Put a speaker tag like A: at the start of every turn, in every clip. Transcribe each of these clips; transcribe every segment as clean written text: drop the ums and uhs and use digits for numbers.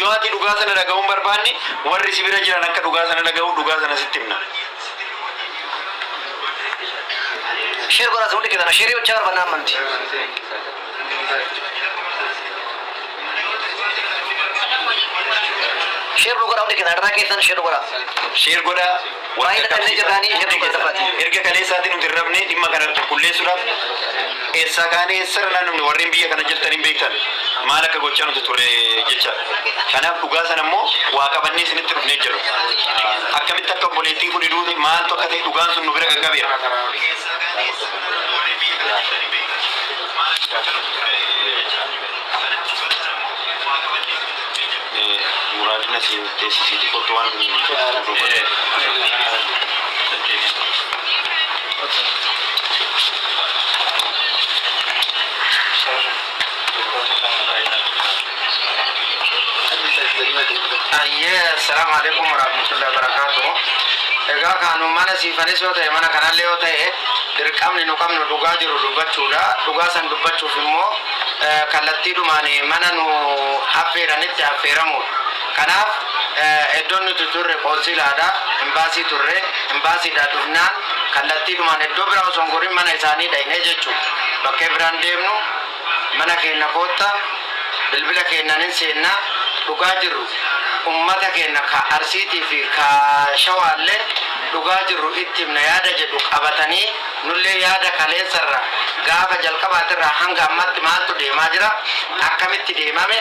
A: Yoo ati dhugaa sana dhaga'uu hin barbaanne, warri si bira jiran akka dhugaa sana dhaga'u dhugaa sana sitti himna.
B: Share godhaa hundi keessan, share hojjaa barbaannaa amma nuti. Share nu godhaa hundi keessan, irraa keessan share nu godhaa.
A: Share godhaa.
B: Baay'ee dadhabnee jirraanii share nu godhaa dafaati.
A: Erga kaleessaatiin nuti hin rafne, dhimma kana qulqulleessuudhaaf eessaa kaanee eessarra naannofne, warreen biyya kana jirtan hin beektan maal akka gochaa nuti turre jecha. Kanaaf dhugaa sana immoo waa qabannee isinitti dhufnee jirra. Akkamitti akka obboleettiin kun duute, maaltu akka ta'e, dhugaan sun nu bira qaqqabeera. Muraadina si teessisiiti kottu waan.
C: Ayyee, assalaamu alaikum warahmatullahi wabarakatuh. Egaa kaanu mana siifanis yoo ta'e, mana kanallee yoo ta'e, dirqamni nu qabnu dhugaa jiru dubbachuudha. Dhugaa san dubbachuuf immoo kallattiidhumaan mana nu affeeranitti affeeramuudha. Kanaaf iddoon nuti turre qoonsilaadha. Imbaasii turre. Imbaasiidhaa dhufnaan kallattiidhumaan iddoo biraa osoo hin gorin mana isaanii dhaqnee jechuudha. Bakkee biraan deemnu, mana keenya kootta, bilbila keenyan hin seenna, dhugaa jirru ummata keenya ka Arsiitii fi ka Shawaallee dhugaa jirru itti himna yaada jedhu qabatanii, nullee yaada kaleessarra gaafa jalqabaatirraa hanga ammatti maaltu deemaa jira, akkamitti deemame,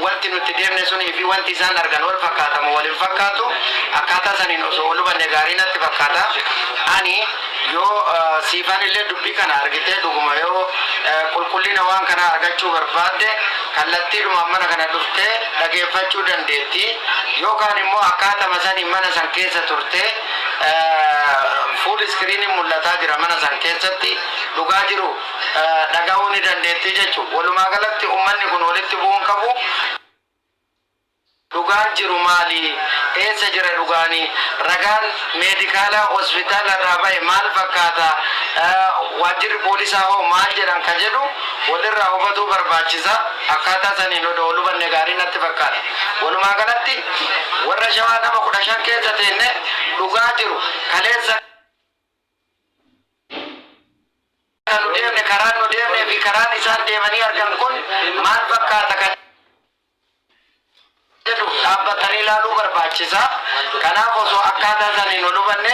C: wanti nuti deemne sunii fi wanti isaan argan wal fakkaatamu wal hin fakkaatu, akkaataa saniin osoo wal hubanne gaarii natti fakkaata. Ani yoo siifan illee dubbii kana argitee, dhuguma yoo qulqullina waan kanaa argachuu barbaadde, kallattiidhumaan mana kana dhuftee dhageeffachuu dandeetti, yookaan immoo akkaatama saniin mana san keessa turte, full screeniin mul'ataa jira, mana san keessatti dhugaa jiru dhaga'uu ni dandeetti jechuudha. Walumaa galatti uummanni kun walitti bu'uun qabu. Dhugaan jiru maali? Eessa jira dhugaani? Ragaan meedikaalaa hospitaala irraa bahe maal fakkaata? Waajjirri poolisaa hoo maal jedhan ka jedhu walirraa hubatuu barbaachisa. Akkaataa saniin odoo wal hubanne gaarii natti fakkaata. Walumaa galatti warra Shawaa nama 15 keessa teenne dhugaa jiru kaleessa kan nu deemne, karaan nu deemnee fi karaan isaan deemanii argan kun maal fakkaata kan jedhu dhaabbatanii ilaaluu barbaachisa. Kanaaf osoo akkaataa saniin wal hubanne,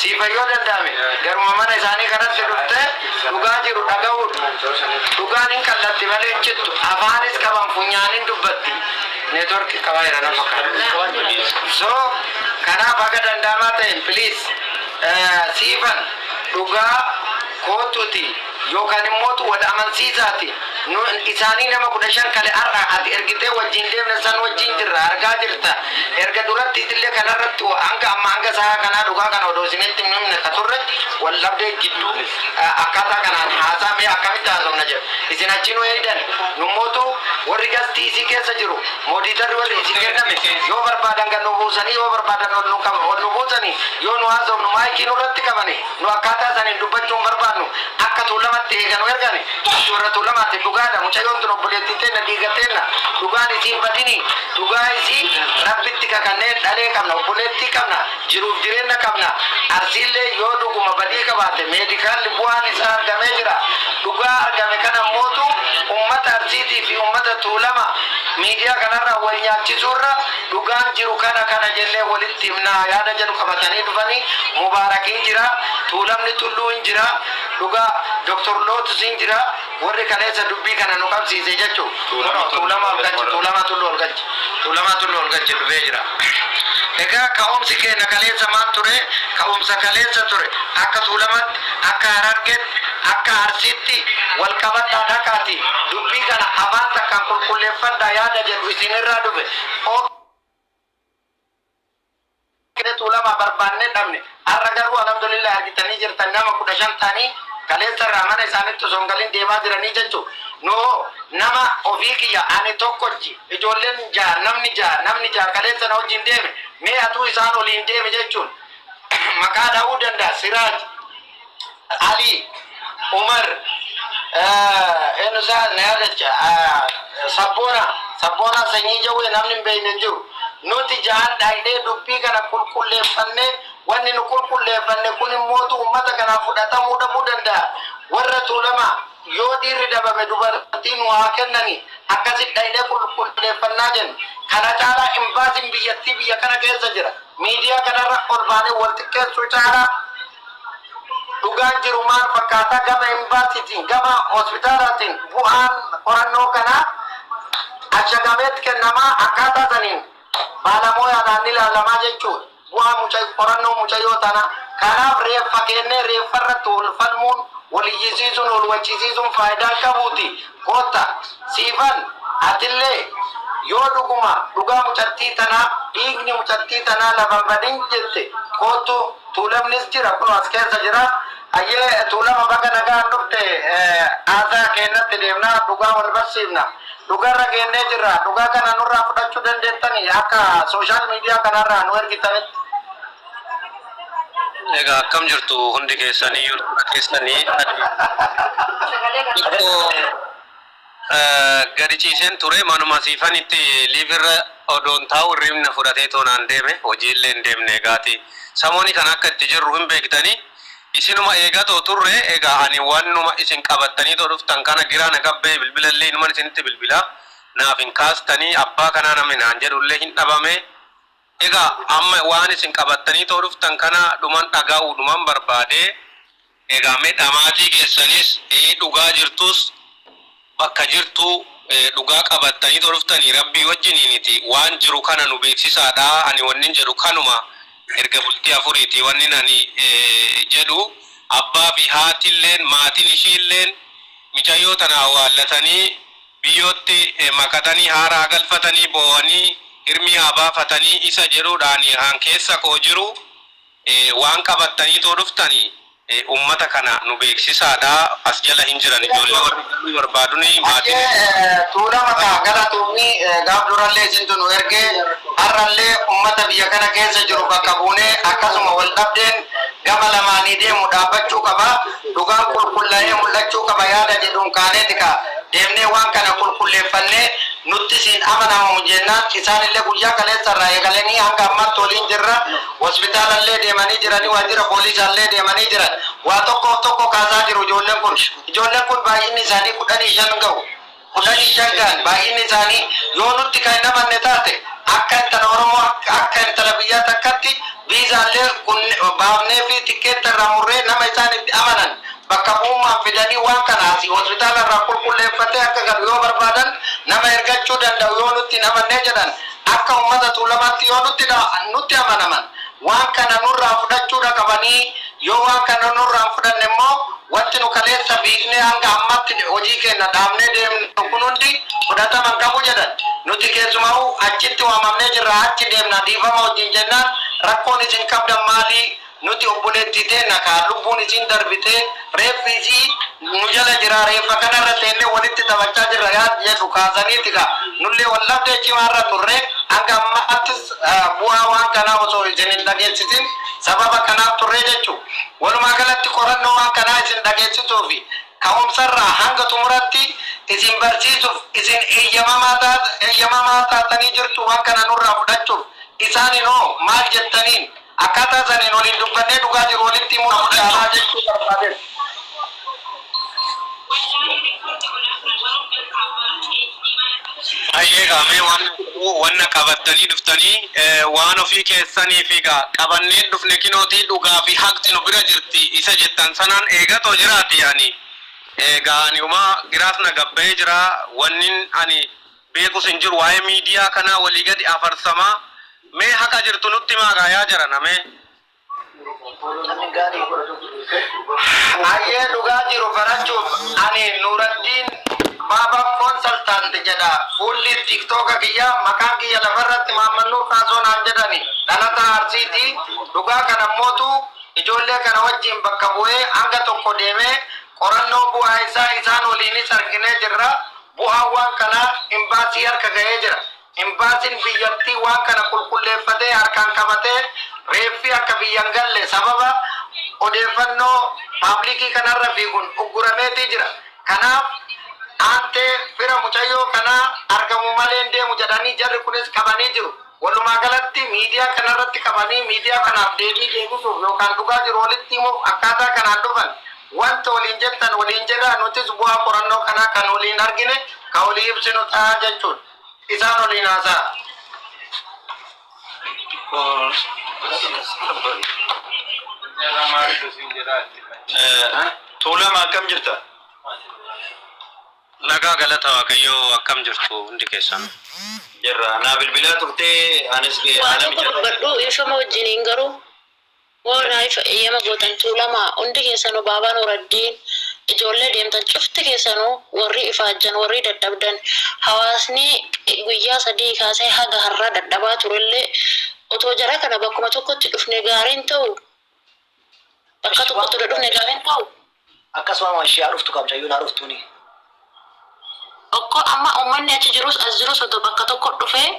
C: siifa yoo danda'ame garuma mana isaanii kanatti dhuftee dhugaa jiru dhaga'uudha. Dhugaan hin qallatti malee hin cittu. Afaanis qaban funyaaniin dubbatti. Networkii qabaa jira nama fakkaata. So kanaaf haga danda'amaa ta'een, please, siifan dhugaa kootuti yookaan immootu wal amansiisaati. Nu isaanii nama 15 kale har'a ati ergitee wajjin deemne san wajjin jirra, argaa jirta. Erga duratti illee kanarratti hanga amma hanga sa'a kanaa dhugaa kana odoo isinitti hin himne ka turre, wal dhabdee gidduu akkaataa kanaan haasaa mee akkamitti haasofna jedhu. Isin achi nu eeydan, nummootu warri gastii isii keessa jiru, moderatorri warri isin kenname, yoo barbaadan kan nu buusanii, yoo barbaadan ol nu ol nu buusanii, yoo nu haasofnu maayikii nurratti qabani, nu akkaataa saniin dubbachuu hin barbaannu. Akka Tuulamatti eeganu ergani, nuti warra Tuulamaatti dhugaadha. Mucayyoon tun obboleettii teenna, dhiiga teenna, dhugaan isii hin badini. Dhugaa isii Rabbitti kakannee dhalee qabna, obboleettii qabna, jiruuf jireenya qabna. Arsiillee yoo dhuguma badii qabaate, meedikaalli bu'aan isaa argamee jira. Dhugaa argame kana mootu ummata Arsiitii fi ummata Tuulama miidiyaa kanarraa wal nyaachisuurra dhugaan jiru kana kana jennee walitti himnaa yaada jedhu qabatanii dhufanii. Mubaarakiin jira, Tuulamni Tulluu hin jira, dhugaa Dr. Lootus hin jira, warri kaleessa dubbii kana nu qabsiise jechuu. Tuulama ol galchi, Tuulama Tulluu ol galchi, Tuulama Tulluu ol galchi, dhufee jira. Egaa ka'umsi keenya kaleessa maal ture? Ka'umsa kaleessa ture akka Tuulamatti, akka Harargeetti, akka Arsiitti wal qabadhaa, dhaqaati dubbii kana afaan takkaan qulqulleeffadhaa yaada jedhu isinirraa dhufe. Tuulama barbaannee dhabne. Har'a garuu alhamdulillah argitanii jirtan, nama 15 ta'anii kaleessa irraa mana isaanitti osoo hin galin deemaa jiranii jechuudha. Nuhoo nama ofii kiyya ani tokkochi, ijoolleen jaha, namni jaha, namni jaha kaleessa na wajjin deeme. Mee atuu isaan oliin deeme jechuun maqaa dha'uu danda'a. Siraaj, Ali, Umar, eenyu isaa na yaadacha, Sabboona. Sabboonaa Sanyii Jawwee namni hin beekne hin jiru. Nuti jahan dhaynee dubbii kana qulqulleeffannee, wanni nu qulqulleeffanne kun immootu ummata kanaan fudhatamuu dhabuu danda'a. Warra Tuulamaa yoo dhiirri dhabame dubartii nu haa kennanii, akkasitti dhaynee qulqulleeffannaa jenne. Kana caalaa imbaasiin biyyattii biyya kana keessa jira. Miidiyaa kanarra ol baanee wal xiqqeessuu caalaa dhugaan jiru maal fakkaata, gama imbaasiitiin, gama hospitaalaatiin bu'aan qorannoo kanaa ashagameetti kennamaa, akkaataa saniin baalamooyaadhaan ni ilaalamaa jechuudha. Bu'aa muca qorannoo mucayyoo tanaa. Kanaaf reeffa keennee reeffa irratti wal falmuun, wal iyyisiisuun, wal waccisiisuun faayidaa hin qabuuti kootta. Siifan, atillee yoo dhuguma dhugaa mucattii tanaa, dhiigni mucattii tanaa lafa hin badin jette, koottu. Tuulamnis jira, kunoo as keessa jira. Hayyee Tuulama, baga nagaan dhufte. Haasaa keennatti deemna, dhugaa wal barsiifna. Dhugarra geennee jirra. Dhugaa kana nurraa fudhachuu dandeettanii akka social media kanarraa nu ergitanitti?
D: Egaa akkam jirtu hundi keessanii? Ulfina keessanii. Ani xiqqoo gadi ciiseen ture, manuma Siifanitti live irra odoon taa'u hirribni na fudhatee toonaan deeme, hojiillee hin deemne. Egaati samooni kana akka itti jirru hin beektanii, isinuma eegatoo turre. Egaa ani wannuma isin qabattanii too dhuftan kana giraa na qabbee, bilbilallee inuman isinitti bilbilaa naaf hin kaastanii, abbaa kanaa namni naan jedhullee hin dhabame. Egaa amma waan isin qabattanii too dhuftan kana dhuman dhaga'uu dhuman barbaade. Egaa mee dhamaatii keessanis, dhugaa jirtus, bakka jirtu dhugaa qabattanii too dhuftanii Rabbii wajjiniiniti waan jiru kana nu beeksisaadha. Ani wannin jedhu kanuma. Erga bultii afuriiti wannin ani jedhu, abbaa fi haatilleen, maatiin ishiilleen micayyoo tana awwaallatanii, biyyootti makatanii, haara haa galfatanii, boo'anii hirmii haa baafatanii isa jedhuudhaan haan keessa koo jiru. Waan qabattanii too dhuftani ummata kana nu beeksisaadha. As jala hin jiran ijoollee warri galuu barbaaduni maatiin.
C: Hayyee Tuulama, kaa galatoomii. Gaaf durallee isintu nu ergee, har'allee ummata biyya kana keessa jiru bakka buunee, akkasuma wal dhabdeen gama lamaanii deemu dhaabbachuu qaba, dhugaan qulqulla'ee mul'achuu qaba yaada jedhuun kaaneeti kaa deemnee waan kana qulqulleeffannee, nutti siin amanamamu jennaan, isaanillee guyyaa kaleessa irraa eegalanii hanga ammaatti waliin jirra. Hospitaalallee deemanii jiranii, waajjira poolisaallee deemanii jiran. Waa tokkoof tokko kaasaa jiru ijoolleen kun. Ijoolleen kun baay'inni isaanii 15 ga'u. 15 ga'an baay'inni isaanii. Yoo nutti kan hin amanne taate, akka intala Oromoo, akka intala biyyaa takkatti viizaallee baafnee fi tikkeetta irraa murree, nama isaan itti amanan bakka bu'ummaan fidanii, waan kana asii hospitaala irraa qulqulleeffatee akka galu yoo barbaadan nama ergachuu danda'u. Yoo nutti hin amannee jedhan, akka ummata Tuulamaatti yoo nutti amanaman, waan kana nurraa fudhachuudha qabanii. Yoo waan kana nurraa hin fudhanne immoo, wanti nu kaleessa fiignee hanga ammatti hojii keenya dhaabnee deemnu kun hundi fudhatama hin qabu jedhan. Nuti keessumaa'uu achitti waamamnee jirra, achi deemna, dhiifama wajjin jennaan, rakkoon isin qabdan maalii? Nuti obboleettii teenna kaa lubbuun isiin darbitee, reeffi isii nu jala jira, reeffa kanarra teennee walitti taphachaa jirra yaad jedhu kaasaniiti kaa nullee wal dhabdee cimaarra turre. Hanga ammaattis bu'aa waan kanaa osoo isin hin dhageessisin sababa kanaaf turre jechuu. Walumaa galatti qorannoo waan kanaa isin dhageessisuu fi ka'umsarraa hanga xumuratti isin barsiisuuf isin eeyyamamaa taatanii jirtu waan kana nurraa fudhachuuf. Isaanin hoo maal jettaniin? Akkaataa saniin waliin dubbannee dhugaa jiru walitti himuu caalaa jechuu barbaadeen.
D: Baay'ee egaa mee waan wanna qabattanii dhuftanii, waan ofii keessanii fi egaa qabannee dhufne kinootii, dhugaa fi haqti nu bira jirti isa jettan sanaan eegatoo jiraati. Ani egaa ani umaa giraas na gabba'ee jira, wannin ani beekus hin jiru. Waa'ee miidiyaa kanaa walii gadi afarsamaa, mee haqa jirtu nutti himaa gaa yaa jarana mee.
C: Hayyee, dhugaa jiru barachuuf, ani Nuuraddiin Baaba Consultant jedha. Fuulli TikToka kiyya, maqaan kiyya lafarratti Maamman Nuur Kaasoo naan jedhani. Dhalataa Arsiiti. Dhugaa kana mootu ijoollee kana wajjin bakka bu'ee hanga tokko deemee qorannoo bu'aa isaa isaan waliinis arginee jirra. Bu'aan waan kanaa imbaasii harka ga'ee jira. Imbaasiin biyyattii waan kana qulqulleeffatee harkaan qabatee, reeffi akka biyya hin galle sababa odeeffannoo public kanarra fiigun uggurameetii jira. Kanaaf Aantee fira mucayyoo kanaa argamu malee hin deemu jedhanii jarri kunis qabanii jiru. Walumaa galatti miidiyaa kanarratti qabanii miidiyaa kanaaf deebii deebisuuf yookaan dhugaa jiru walitti himuuf akkaataa kanaan dhufan. Wanta waliin jettan waliin jedhaa, nutis bu'aa qorannoo kanaa kan waliin argine kan walii ibsinu ta'a jechuudha. Isaan waliin haasa'a.
A: Tuulama, akkam jirta?
D: Nagaa, galata Waaqayyoo. Akkam jirtu hundi keessan?
A: Jirra. Naa bilbilaa turtee, anis
E: Waa
A: haala
E: tokko
A: mijataa.
E: dubbadhu, ifama wajjiniin garuu waan eeyyama gootan. Tuulama, hundi keessanuu, Baabaa Nuuraddiin, ijoollee deemtan cufti keessanuu, warri ifaajjan, warri dadhabdan, hawaasni guyyaa 3 kaasee haga har'aa dadhabaa turellee, otoo jara kana bakkuma tokkotti dhufne gaariin ta'u, bakka tokkotti odoo dhufne gaariin ta'u.
B: Akkasuma ishee haa dhuftu, kabjayyuun haa dhuftuuni.
E: Tokko amma uummanni achi jirus as jirus otoo bakka tokko dhufee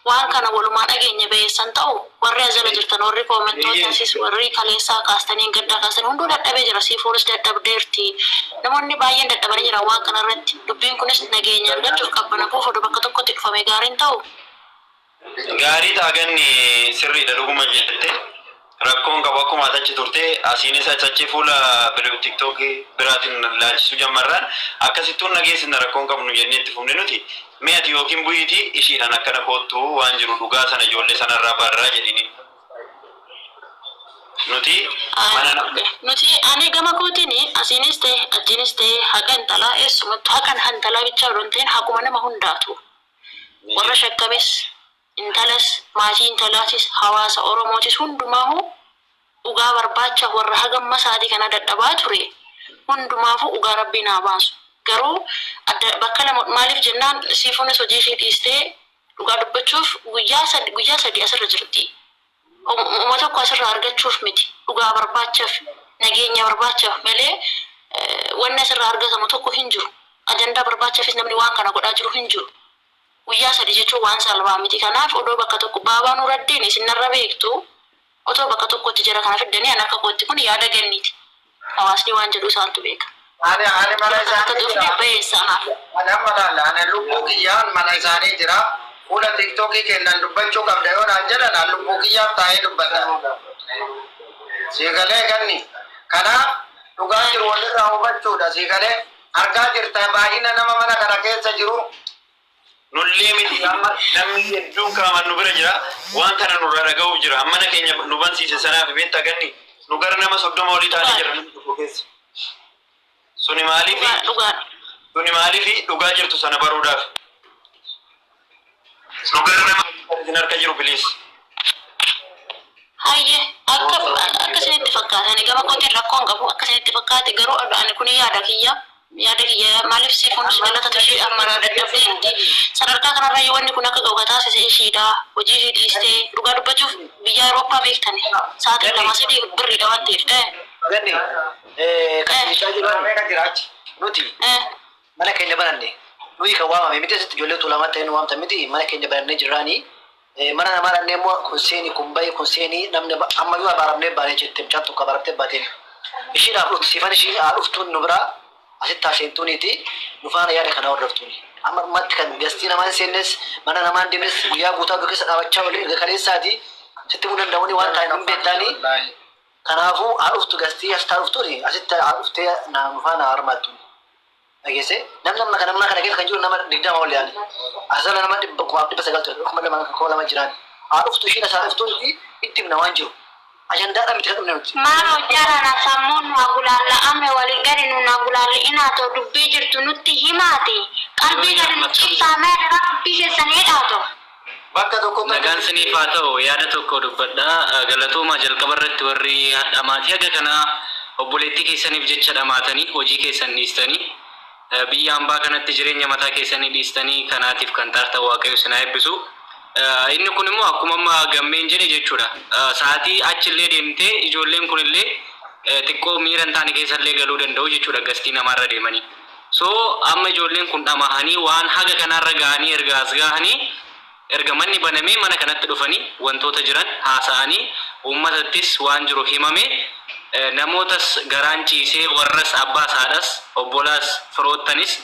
E: waan kana walumaan dhageenye bayeessan ta'u. Warri as jala jirtan, warri koomentootasis, warri kaleessaa kaastanii gaddaa kaastanii, hunduu dadhabee jira. Siifuunis dadhabdeerti, namoonni baay'een dadhabanii jira waan kana irratti. Dubbiin kunis nageenya argachuuf, qabbana buuf, odoo bakka tokkotti dhufame gaariin ta'u.
A: Gaarii ta'a ganni, sirriidha, dhuguma jette. Rakkoon qabu, akkuma ati achi turte asiinis achi fuula TikTokii biraatiin laalchisuu jammarraan akkasittuun nageessina, rakkoon qabnu jennee itti fufne nuti. Mee ati yookiin bu'iitii ishiidhaan akkana koottu, waan jiru dhugaa sana ijoollee sanarraa barraa jedhini. Nuti mana
E: Nuti, ani gama kootiin, asiinis ta'e achiinis ta'e, haqa intalaa eessumattu, haqa intalaa bichaa odoo hin ta'in haquma nama hundaatu. Warra shakkames, intalas, maatii intalaatis, hawaasa Oromootis, hundumaahu dhugaa barbaacha warra hagamma sa'aatii kana dadhabaa ture hundumaafuu dhugaa Rabbiin haa baasu. Garuu adda bakka lama maaliif jennaan, Siifuunis hojii ishee dhiistee dhugaa dubbachuuf guyyaa 3 asirra jirti. Uma tokko asirraa argachuuf miti, dhugaa barbaachaaf, nageenya barbaachaaf malee wanni asirraa argatamu tokko hin jiru. Ajandaa barbaachaafis namni waan kana godhaa jiru hin jiru. Guyyaa 3 jechuun waan salphaa miti. Kanaaf odoo bakka tokko, Baabaa Nuraddiin, isin narra beektu, otoo bakka tokkotti jara kana fiddanii, an akka kootti kun yaada ganniiti. Hawaasni waan jedhu isaantu beeka.
C: Ani mana
E: Bakka
C: isaanii
E: dhufne
C: jira.
E: bayeessa anaaf.
C: Ani amma laalla, ani lubbuu kiyyaan mana isaanii jira. Fuula TikTokii kennan dubbachuu qabda yoo naan jedhan, ani lubbuu kiyyaaf taa'ee dubbata. Siigalee ganni. Kanaaf dhugaa jiru walirraa hubachuudha siigalee. Argaa jirta baay'ina nama mana kana keessa jiru.
A: Nullee miti, amma namni hedduun qaamaan nu bira jira. Waan kana nurraa dhaga'uuf jira. Mana keenya nu bansiise sanaaf beektaa ganni, nu gara nama 30 olii taanee jira namni tokko keessa. Suni maaliifi?
E: Dhugaa, dhugaadha.
A: Suni maaliifi? Dhugaa jirtu sana baruudhaaf. Nu gara nama isin harka jiru, please.
E: Hayyee, akka isinitti fakkaatani, gama kootiin rakkoon qabu, akka isinitti fakkaate. Garuu ani kun yaada kiyya, yaada kiyya. Maaliif, Siifuunis galata ishee ammaraa dadhabdeerti. Sadarkaa kanarra yoo wanni kun akka ga'u ka taasise ishiidha. Hojii ishee dhiistee, dhugaa dubbachuuf, biyya Awurooppaa beektani, sa'aatii 2 3 birriidha waan ta'eef ta'e.
B: Ganni kan jechaa jiran
C: Meeqa jira achi?
B: Nuti mana keenya bananne, nuyi kan waamame miti asitti, ijoollee Tuulamaa ta'ee nu waamtan miti. Mana keenya banannee jirraanii, mana namaa dhannee immoo kun seeni, kun bahi, kun seenii, namni ammayyuu abaaramnee baanee jette, mucaan tokko abaaramtee baateen. Ishiin haa dhuftu, Siifan ishii haa dhuftuun, nu biraa asitti haa seentuuniiti, nu faana yaada kana hordoftuuni. Amma ammatti kan gastii namaa hin seennes, mana namaa hin deemnes, guyyaa guutuu aduu keessa dhaabachaa oole erga kaleessaati sitti himuu danda'uuni waan ta'an hin beektaanii. Kanaafuu haa dhuftu, gastii asitti haa dhuftuuni, asitti haa dhuftee nu faana haa hirmaattuuni. Dhageesse, namni amma kana mana kana keessa kan jiru nama 20 ol yaani. Asala nama 900 ture, 2000, 2000 jiraani. Haa dhuftu ishiin, as haa dhuftuuniti, itti himna waan jiru. Ajandaadhaan miti kan dhufne nuti.
F: Maaloo jarana, sammuun nu agulaalla'ame, walii gadi nu agulaalli'inaatoo, dubbii jirtu nutti himaati, qalbii gadi nu cibsaa, mee adaraa dubbii keessan hidhaato.
C: Bakka tokko
G: Nagaan siniif haa ta'u. Yaada tokko dubbadha. Galatoomaa jalqaba irratti warri dhamaatii haga kanaa obboleettii keessaniif jecha dhamaatanii, hojii keessan dhiistanii, biyya hambaa kanatti jireenya mataa keessanii dhiistanii kanaatiif kan xaartan, Waaqayyo isin haa eebbisu. Inni kun immoo akkuma amma Gammeen jedhe jechuudha. Sa'aatii achillee deemtee ijoolleen kunillee xiqqoo miira hin taane keessallee galuu danda'u jechuudha gastii namaarra deemanii. So amma ijoolleen kun dhamahanii waan haga kanarra gahanii, erga as gahanii, erga manni banamee mana kanatti dhufanii wantoota jiran haasa'anii, uummatattis waan jiru himame, namootas garaan ciisee, warras, abbaas, haadhas, obbolaas, firoottanis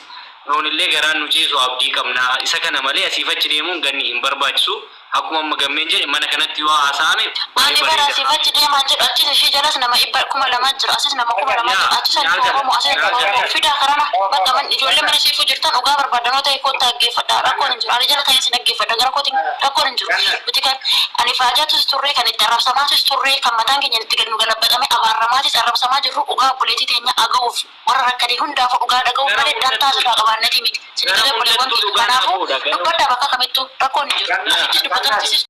G: Nuunillee garaan nu ciisu abdii qabna. Isa kana malee asiif achi deemuun ganni hin barbaachisu. Akkuma amma Gammeen jedhe mana kanatti yoo haasa'ame baay'ee
E: Ani bara
G: bareeda.
E: asiif achi deemaan jedhu, achis ishii jalas nama 200,000 jira, asis nama 2,000 jira, achis
G: Yaa
E: nama Oromoo, asis nama Oromoo fidaa karana bakka man ijoollee mana siifuu jirtan dhugaa barbaadanoo ta'e koottaa dhaggeeffadha, rakkoon hin jiru. Ani jala ta'ee sin dhaggeeffadha, gara kootiin rakkoon hin jiru. Nuti kan ani faajaatis turree, kan itti arrabsamaatis turree, kan mataan keenya itti gad nu galabaxame abaarramaatis arrabsamaa jirru dhugaa obboleettii teenya aga'uuf, warra rakkate hundaafuu dhugaa dhaga'uuf
G: Gara
E: malee dantaa
G: hundattuu
E: sirraa qabaannetii miti. Sin
G: gara
E: galee obboleewwan
G: hundattuu
E: kiyya
G: dhugaan
E: kanaafuu
G: hafuudha. Gara
E: dubbadhaa, bakka kamittuu rakkoon hin jiru. Asittis dubbatan, achisis.